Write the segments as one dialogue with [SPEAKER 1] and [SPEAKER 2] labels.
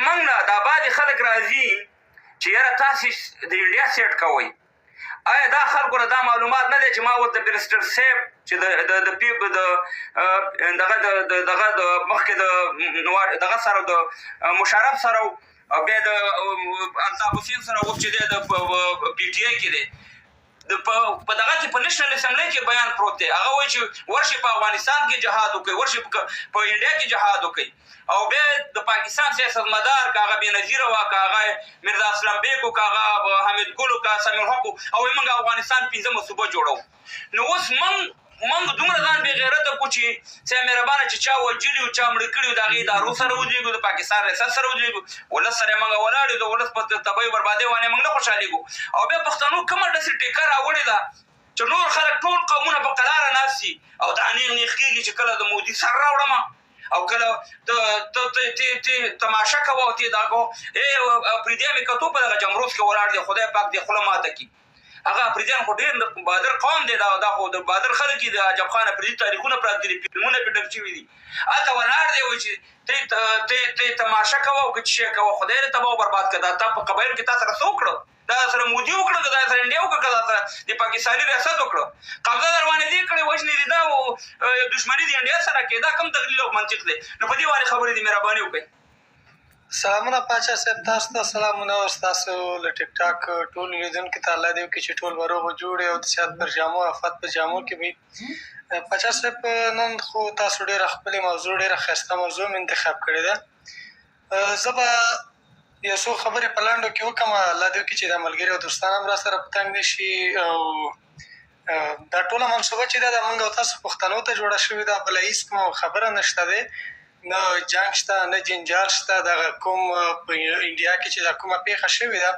[SPEAKER 1] موږ نه دا بعضې خلک راځي چې یاره تاسې د انډیا سیټ کوئ. آیا دا خلکو له دا معلومات نه دی چې ما ورته بیرسټر صاحب چې د د د پی د دغه د دغه د مخکې د دغه سره د مشرف سره او بیا د الطاف حسین سره اوس چې دی د پي ټي آی کې دی، د په دغه کې په نېشنل اسمبلی کې بیان پروت دی، هغه وایي چې ورشي په افغانستان کې جهاد وکړي، ورشي په انډیا کې جهاد وکړي. او بیا د پاکستان سیاستمدار که هغه بېنظیر وه، که هغه میرزا اسلم بیګ و، که هغه حمید ګل و، که سمیع الحق و، او وایي موږ افغانستان پنځمه صوبه جوړوو. نو اوس موږ دومره ځان بې غیرته کړو چې سیا مهربانه چې چا وژلي او چا مړه کړي د هغې ادارو سره ودرېږو، د پاکستان ریاست سره ودرېږو، ولس سره موږ ولاړ یو، د ولس په تباهي بربادۍ باندې موږ نه خوشحالېږو. او بیا پښتنو کومه داسې ټیکه راوړې ده چې نور خلک ټول قومونه په قلاره ناست دي او دا نیغ نیغ کېږي چې کله د مودي سر راوړم او کله ته ته ته ته ته تماشه کوه او ته دا کوه. ای اپریدی مې کتو په دغه جمروز کې ولاړ دی، خدای پاک دې خوله ماته کړي. هغه اپریدیان خو ډېر بادر قوم دی، دا خو د بادر خلک دي، د عجب خان اپریدي تاریخونه پراته دي، فلمونه پرې ډک شوي دي. هلته ولاړ دی وایي چې ته ته ته تماشه کوه او که څه شی کوه، خدای دې تباه او برباد کړه. دا تا په قبایلو کې تا سره څه وکړه؟ دا سره مودي وکړه که دا سره انډیا وکړه که دا سره د پاکستاني ریاست وکړه؟ قبضه در باندې دې کړې، وژنې دي، دا دښمني د انډیا سره کوي، دا کوم تدلیل او منطق دی؟ نو په دې باندې خبرې دې مهرباني وکړئ.
[SPEAKER 2] سلامونه پاچا صاحب، تاسو ته سلامونه او ستاسو له ټیک ټاک ټولو لیدونکو ته. الله دې وکړي چې ټول به روغ جوړ او د صحت پر جامو عفت په جامو کې وي. پاچا صاحب، نن خو تاسو ډېره ښکلې موضوع، ډېره ښایسته موضوع مې انتخاب کړې ده. زه به یو څو خبرې په لنډو کې وکړم. الله دې وکړي چې دا ملګري او دوستان هم را سره په تنګ نه شي. او دا ټوله منصوبه چې ده، دا موږ او تاسو پښتنو ته جوړه شوې ده، بله هېڅ کومه خبره نشته دی. نه جنګ شته، نه جنجال شته. دغه کوم په انډیا کې چې دا کومه پېښه شوې ده،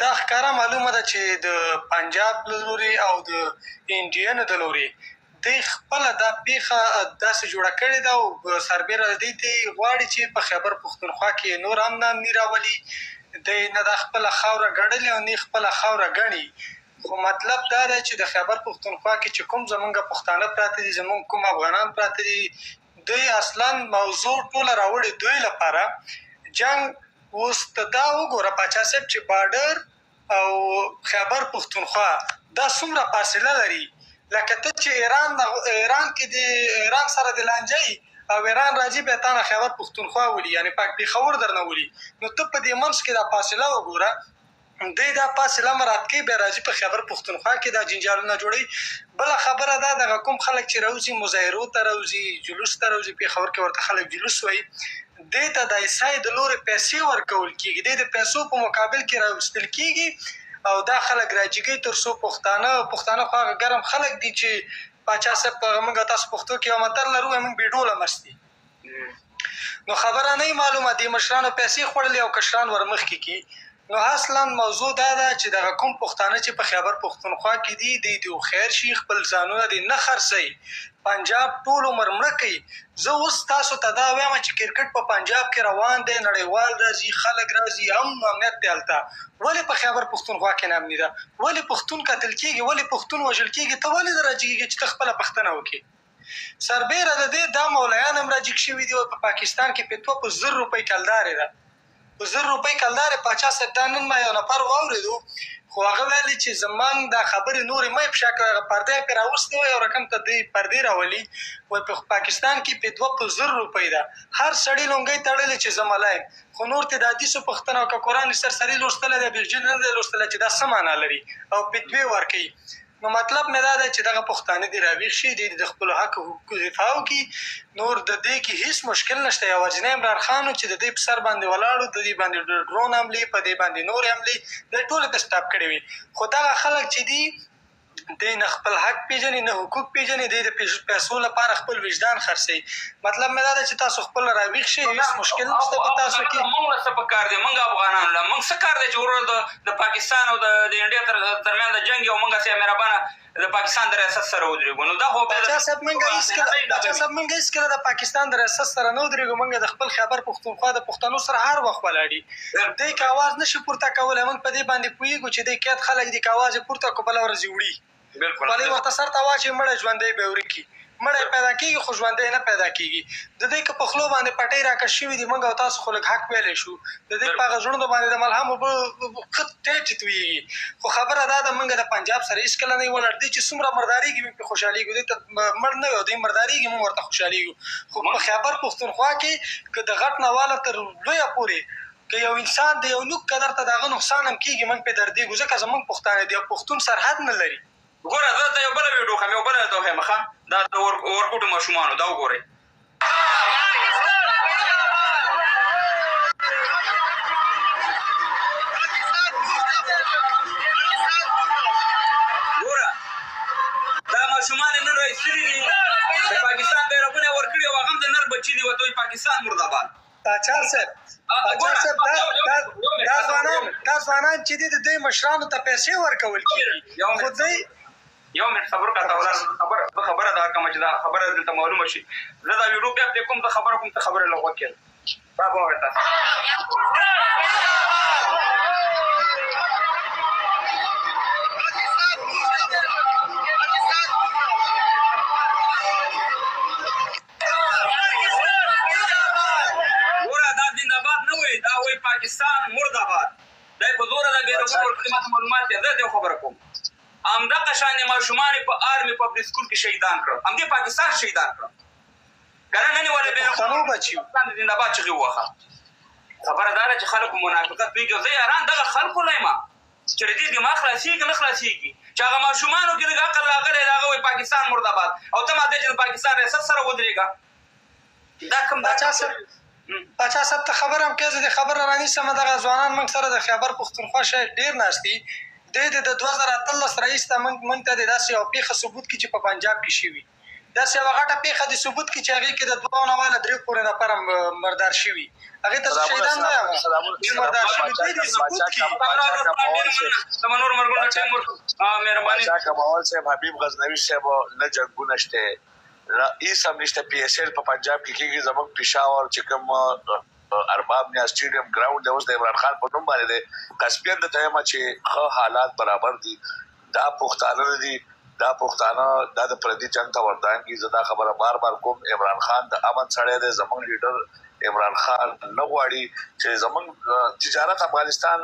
[SPEAKER 2] دا ښکاره معلومه ده چې د پنجاب له لوري او د انډینو د لوري دوی خپله دا پېښه داسې جوړه کړې ده. او سربېره د دې دی غواړي چې په خیبر پښتونخوا کې نور هم ناامني راولي. دی نه دا خپله خاوره ګڼلې او نه خپله خاوره ګڼي. خو مطلب دا دی چې د خیبر پښتونخوا کې چې کوم زمونږ پښتانه پراته دي، زمونږ کوم افغانان پراته دي، دوی اصلا موضوع ټوله راوړي دوی لپاره جنګ. اوس ته دا وګوره پاچا صاحب چې بارډر او خیبر پښتونخوا دا څومره فاصله لري. لکه ته چې ایران ایران کې د ایران سره د لانجه او ایران راځي بیا تا نه خیبر پښتونخوا ولي، یعنی پاک پېښور درنه ولي، نو ته په دې منځ کې دا فاصله وګوره. دوی دا فاصله مراعات کوي، بیا راځي په خیبر پښتونخوا کې دا جنجالونه جوړوي. بله خبره دا، دغه کوم خلک چې راوځي، مظاهرو ته راوځي، جلوس ته راوځي، پېښور کې ورته خلک جلوس وایي، دې ته د ایسای د لورې پیسې ورکول کېږي، دې د پیسو په مقابل کې راوستل کېږي او دا خلک راجګوي تر څو پښتانه خو هغه ګرم خلک دي چې پاچا صاحب په موږ تاسو پښتو کې یو متل لرو، موږ بې ډوله مست دي. نو خبره نه معلومه دي، مشرانو پیسې خوړلې او کشران ورمخکې کی. نو اصلا موضوع دا ده چې دغه کوم پښتانه چې په خیبر پښتونخوا کې دي، دوی دې خیر شي، خپل ځانونه دې نه خرڅوي، پنجاب ټول عمر مړه کوي. زه اوس تاسو ته دا وایم چې کرکټ په پنجاب کې روان دی، نړیوال راځي، خلک راځي، امن امنیت دی هلته. ولې په خیبر پښتونخوا کې ناامني ده؟ ولې پښتون قتل کېږي؟ ولې پښتون وژل کېږي؟ ته ولې نه راجګېږي چې ته خپله پښتنه وکړې؟ سربېره د دې دا مولایان هم راجګ شوي دي. په پاکستان کې فتوا په 1000 روپۍ کلدارې ده، په 1000 روپۍ کلدارې. پاچا صاحب، دا نن ما یو نفر واورېدو، خو هغه ویلي چې زمونږ دا خبرې نورې مه افشا کوئ. هغه پردې پرې راوستې وه، یو رقم ته دوی پردې راولي. وایي په پاکستان کې فتوا په 1000 روپۍ ده. هر سړي لونګۍ تړلې چې زه ملا یم، خو نور ته د حدیثو پوښتنه وکړه، قرآن یې سرسري لوستلی دی، بیخي نه دی لوستلی چې دا څه معنا لري او فتوې ورکوي. نو مطلب مې دا دی چې دغه پښتانه دې راویښ شي، دوی دې د خپلو حق حقوقو دفاع وکړي. نور د دې کې هیڅ مشکل نشته. یوازینی عمران خان و چې د دې په سر باندې ولاړو، د دې باندې ډرون حملې، په دې باندې نورې حملې، د ټولې ته سټاپ کړې وي. خو دغه خلک چې دي، دی نه خپل حق پیژني، نه حقوق پیژني، دی د پیسو لپاره خپل وجدان خرڅوي. مطلب مې دا دی چې تاسو خپل راویښ شئ، هیڅ مشکل نشته په تاسو کې.
[SPEAKER 1] موږ له څه په کار دی؟ موږ افغانانو له موږ څه کار دی چې وروره د پاکستان او د انډیا ترمنځ د جنګ او موږ سره مهربانه د پاکستان د ریاست سره ودرېږو؟ نو دا خو
[SPEAKER 2] پاچا صاحب، موږ هیڅکله، پاچا صاحب، موږ هیڅکله د پاکستان د ریاست سره نه ودرېږو. موږ د خپل خیبر پښتونخوا د پښتنو سره هر وخت ولاړ یو. دوی که اواز نه شي پورته کولی، موږ په دې باندې پوهېږو چې دوی قید خلک دي، که اواز یې پورته کړو، بله ورځ یې وړي. خولۍ ورته سر ته واچوي، مړی ژوندی به یې ورکړي. مړی پیدا کېږي خو ژوندی نه پیدا کېږي. د دوی که په خولو باندې پټۍ راکش شوي دي، موږ او تاسو خو لږ حق ویلی شو. د دوی په هغه زړونو باندې د ملهم اوبه ښه ټیټې تویېږي. خو خبره دا ده، موږ د پنجاب سره هېڅکله نه یو ولاړ. دوی چې څومره مردارېږي، موږ پرې خوشحالېږو. دوی ته مړ نه یو، دوی مردارېږي، موږ ورته خوشحالېږو. خو په خیبر پښتونخوا کې که د غټ نه واله تر لویه پورې که یو انسان د یو نوک قدر ته د هغه نقصان هم کېږي، موږ پرې دردېږو، ځکه زموږ پښتانه دي او پښتون سرحد نه لري.
[SPEAKER 1] ګوره زه ته یو بله ویډیو ښیم، یو بله درته وښیم، ښه دا د ورکوټو ماشومانو دا وګورئ. ګوره دا ماشومان یې نن را ایستلي دي، د پاکستان بیرغونه یې ورکړي او هغه هم د نر بچي دي، ورته وایي پاکستان مرداباد.
[SPEAKER 2] پاچا صاحب، پاچا صاحب، دا دا دا ځوانان، دا ځوانان چې دي، د دوی مشرانو ته پیسې ورکول کېږي، خو دوی
[SPEAKER 1] یو منټ صبر وکړه، ته ولاړ، زه خبره دا کوم چې دا خبره دلته معلومه شي. زه دا ویډیو بیا پرې کوم، زه خبره کوم، ته خبره له غوږ کېږه. دا به وایې تاسو. ګوره دا زنده باد نه وایي، دا وایي پاکستان مرداباد. دا یې په زوره دا بیرغونه ورکړي، ما ته معلومات دی. زه دې خبره کوم، همدغه شان یې ماشومان یې په آرمي پبلک سکول کې شهیدان کړل، همدې پاکستان شهیدان کړل. که نه نن یې ولې بیرغونه پاکستان د زنده باد چغې ووهه. خبره دا ده چې خلکو منافقت پرېږدي. زه یاران دغه خلکو نه یم چې د دې دماغ خلاصېږي نه خلاصېږي، چې هغه ماشومانو کې لږ عقل راغلی دی، هغه وایي پاکستان مرداباد، او ته ماته چې د پاکستان ریاست سره ودرېږه. دا کوم دا
[SPEAKER 2] پاچا صاحب، پاچا صاحب ته خبره هم کوې، زه دې خبره رانیسم. دغه ځوانان موږ سره د خیبر پښتونخوا شاید ډېر ناست دي. دی د 2018 راهیسې موږ ته د داسې یوه پېښه ثبوت کړي چې په پنجاب کې شوي، داسې یوه غټه پېښه دې ثبوت کړي چې هغې کې د دوو نه واله درې پورې نفر مردار شوي. هغې ته زه شهیدان نه یم چې مردار شوي، دوی دې ثبوت کړي.
[SPEAKER 3] پاچا کمال صاحب، حبیب غزنوي صاحب، نه جنګونه شته، نه هیڅ هم نشته. پي ایس ایل په پنجاب کې کېږي. زموږ پېښور چې کوم ارباب نیاز سټیډیم ګراوند دی، اوس د عمران خان په نوم باندې دی. قسمین درته وایم چې ښه حالات برابر دي. دا پښتانه نه دي، دا پښتانه دا د پردي جنګ ته وردانګي. زه دا خبره بار بار کوم، عمران خان د امن سړی دی. زموږ لیډر عمران خان نه غواړي چې زموږ تجارت افغانستان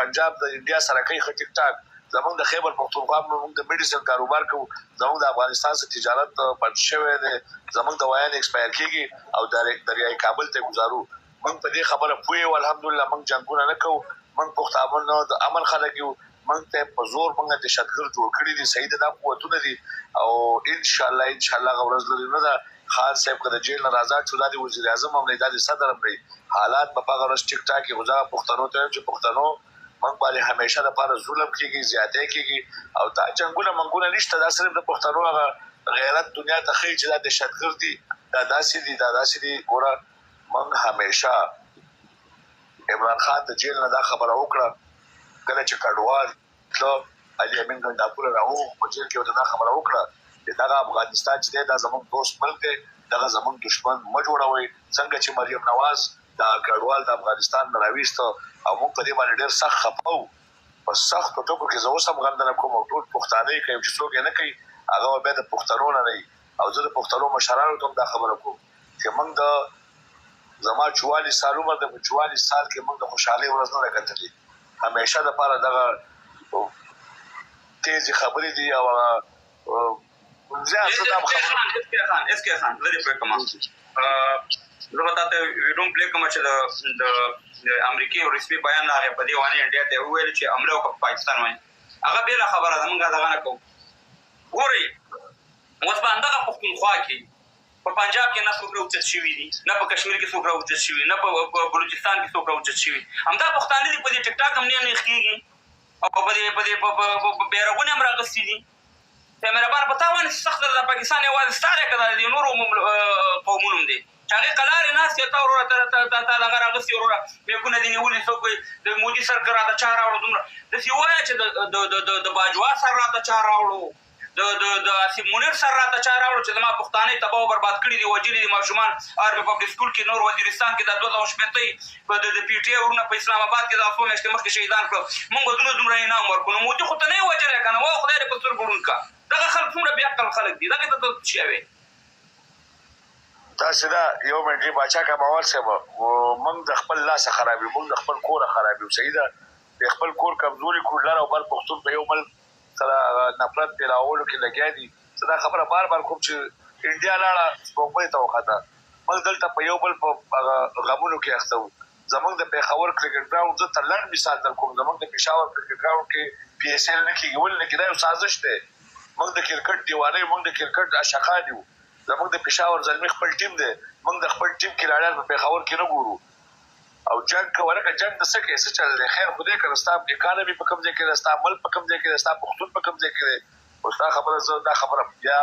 [SPEAKER 3] پنجاب د انډیا سره کوي، ښه ټیک ټاک. زموږ د خیبر پښتونخوا موږ د میډیسن کاروبار کوو. زموږ د افغانستان سره تجارت بند شوی دی. زموږ دوایان ایکسپایر کېږي او دریای کابل ته ګزارو. موږ په دې خبره پوه یو، الحمدلله. موږ جنګونه نه کوو. موږ پښتانه د امن خلک یو. موږ ته په زور موږ دهشتګرد جوړ کړي دي. صحیح ده، دا قوتونه دي او انشاءالله انشاءالله هغه ورځ لرې نه ده. خان صاحب که د جیل نه آزاد شو، دا د وزیر اعظم هم نه، دا د صدر هم نه، حالات به په هغه ورځ ټیک ټاک. خو زه پښتنو ته وایم چې پښتنو، موږ باندې همیشه دپاره ظلم کېږي، زیاتی کېږي او دا جنګونه منګونه نشته. دا صرف د پښتنو هغه غیرت دنیا ته ښیي چې دا دهشتګرد دي، دا داسې دي، دا داسې دي. ګوره موږ همیشه عمران خان د جیل نه دا خبره وکړه، کله چې کډوال تلو، علي امین ګنډاپور راوغوښت په جیل کې، ورته دا خبره وکړه چې دغه افغانستان چې دی دا زموږ دوست ملک دی، دغه زموږ دښمن مه جوړوئ. څنګه چې مریم نواز دا کډوال د افغانستان نه راویسته او موږ په دې باندې ډېر سخت خفه وو. په سختو ټکو کې زه اوس هم غندنه کوم او ټول پښتانه یې کوي چې څوک یې نه کوي هغه به بیا د پښتنو نه نه وي. او زه د پښتنو مشرانو ته هم دا خبره کوم چې موږ د زما 44 سال عمر دی، په 44 سال کې موږ د خوشحالۍ ورځ نه ده کتلې. همیشه دپاره دغه تیزې خبرې دي او هغه زیات څه دا
[SPEAKER 1] خان، اس کې خان، زه دې پوه کوم. زه به تاته ویډیو پلی کوم چې د امریکې رسمي بیان راغی په دې باندې، انډیا ته وویل چې حمله وکړه په پاکستان باندې. هغه بېله خبره ده، موږ دغه نه کوو. ګورئ اوس په همدغه پښتونخوا کې، په پنجاب کې نه څوک راوچت شوي دي، نه په کشمیر کې څوک راوچت شوي، نه په بلوچستان کې څوک راوچت شوي. همدا پښتانه دي، په دې ټیک ټاک هم نه نیغ کېږي او په دې بیرغونه هم راغستي دي. ته مهربان په تا باندې سخت ده. پاکستان یوازې ستا دی که د نورو قومونو هم دی چې هغې قلارې ناست دی؟ تا وروره ته تا دغه راغستي وروره، میکونه دې نیولي. څوک وایي د مودي سر که راته چا راوړو، دومره داسې ووایه چې د باجوا سر راته چا راوړو، د عاصم منیر سر راته چا راوړو چې زما پښتانه تباه او برباد کړي دي، وژلي دي ماشومان آرمي پبلک سکول کې، نور وزیرستان کې دا 2060 د پي ټي آی ورونه په اسلام آباد کې دا څو میاشتې مخکې شهیدان کړل. موږ به دومره دومره انعام ورکړو. نو مودي خو ته نه یې وژلی که نه؟ وه خدای دې په سترګو ړوند کړه. دغه خلک څومره بې عقل خلک دي، دغه ته ته څه وایې؟
[SPEAKER 3] تاسو دا یو منټ باچا کماول صاحب، موږ د خپل لاسه خراب یو، موږ د خپل کوره خراب یو، صحیح ده. د خپل کور کمزوري کړو، لر او بر پښتون په یو ملک سره نفرت پیلاولو کې لګیا دي. زه دا خبره بار بار کوم چې انډیا لاړه سپوږمۍ ته وخته، موږ دلته په یو بل په غمونو کې اخته وو. زمونږ د پېښور کرکټ ګراوند، زه ته لنډ مثال در کوم، زمونږ د پېښور کرکټ ګراوند کې پي ایس ایل نه کېږي. ولې نه کېږي؟ دا یو سازش دی. موږ د کرکټ دیوانه یو، موږ د کرکټ عاشقان یو. زمونږ د پېښور زلمي خپل ټیم دی، موږ د خپل ټیم کلاړیان په پېښور کې نه ګورو. او جنګ کوه لکه جنګ د څه کوې، څه چل دی؟ خیر خو دی که نه؟ ستا اکانومي په کوم ځای کې ده، ستا ملک په کوم ځای کې دی، ستا پښتون په کوم ځای کې دی؟ خو ستا خبره، زه دا خبره بیا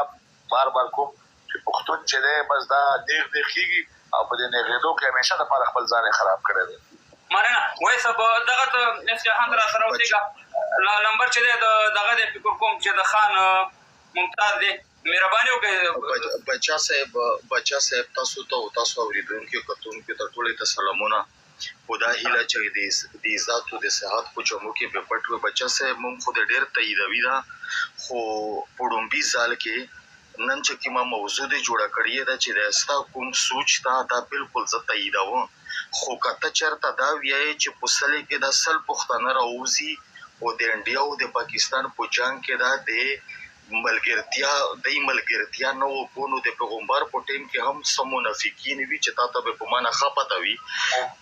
[SPEAKER 3] بار بار کوم چې پښتون چې دی بس دا نیغ نیغ کېږي او په دې نیغېدو کې همیشه دپاره خپل ځان یې خراب کړی دی.
[SPEAKER 1] مننه وای صاحب، دغه ته جهان ته راسره اوسېږه. لمبر چې دی دغه دی، فکر کوم چې د خان ممتاز دی، مهرباني وکړئ.
[SPEAKER 4] بچا صاحب، بچا صاحب، تاسو ته او تاسو اورېدونکو کتونکو ته ټولې ته سلامونه، خو دا هیله چې د عزت او د صحت په جامو کې به پټ وي. بچا صاحب، مونږ خو د ډېر تاییدوي ده، خو په ړومبي ځل کې نن چې کومه موضوع دې جوړه کړې ده چې د ستا کوم سوچ ته دا بالکل زه تاییدوم، خو که ته چېرته دا ویایې چې په سلې کې دا 100 پښتانه راوځي او د انډیا او د پاکستان په جنګ کې دا د ملګرتیا دی ملګرتیا نه وکړو، نو د پیغمبر په ټیم کې هم څه منافقین وي چې تا ته به په معنی ښه پته وي.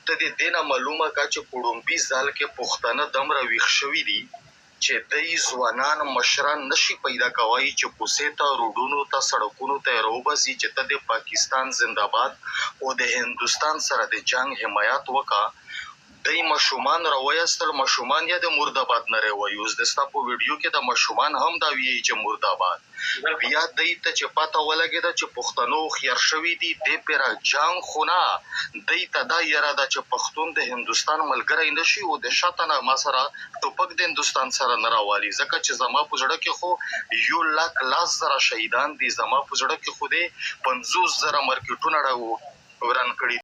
[SPEAKER 4] ته دې دې نه معلومه کا چې په ړومبي ځل کې پښتانه دمره ویښ شوي دي چې دی ځوانان مشران نشي پیدا کوای چې کوڅې ته، روډونو ته، سړکونو ته یې راوباسي چې ته د پاکستان زنده‌باد او د هندوستان سره د جنګ حمایت وکړه. دی ماشومان راوایستل، ماشومان یې د مرداباد نه راوایي. اوس د ستا په ویډیو کې د ماشومان هم دا وایي چې مرداباد. بیا دی ته چې پته ولګېده چې پښتنو هوښیار شوي دي، دې پیره جنګ خو نه، دی ته دا یره ده چې پښتون د هندوستان ملګری نه شي او د شاته نه ما سره ټوپک د هندوستان سره نه راوالي، ځکه چې زما په زړه کې خو 1,10,000 شهیدان دي، زما په زړه کې خو دې 50,000 مارکیټونه وران کړي.